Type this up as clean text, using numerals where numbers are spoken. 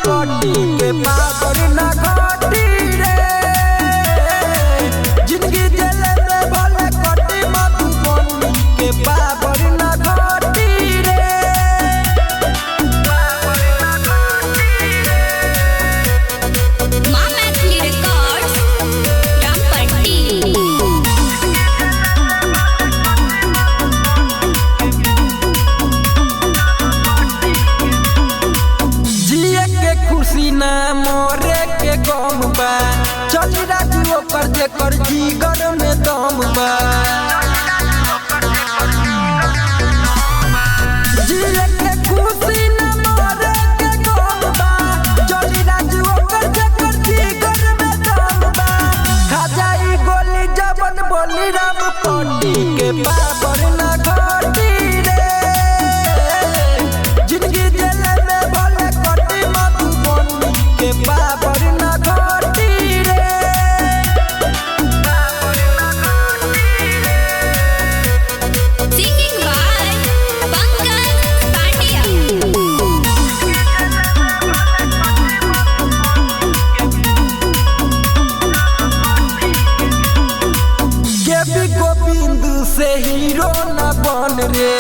पट्टी के पावर ना घटी रे। जिंदगी जेल में भले कटी मधुबनी के पावर ना घटी रे। पावर ना घटी रे। माँ मैथिली रिकॉर्ड्स, रामपट्टी। जिए के खुशी ना मोरे के गम बा, चली राजू ओकर जेकर जीगर में दम बा। जिए के खुशी ना मोरे के गम बा, चली राजू ओकर जेकर जीगर में दम बा। खा जाई गोली जबन बोली राम पट्टी के पावर ना घटी रे। जिंदगी जेल में भले कटी मधुबनी के पावर ना घटी रे। पावर ना घटी रे। Singing by Pankaj Pandya. के भी गोविंद से हीरो न बन रे,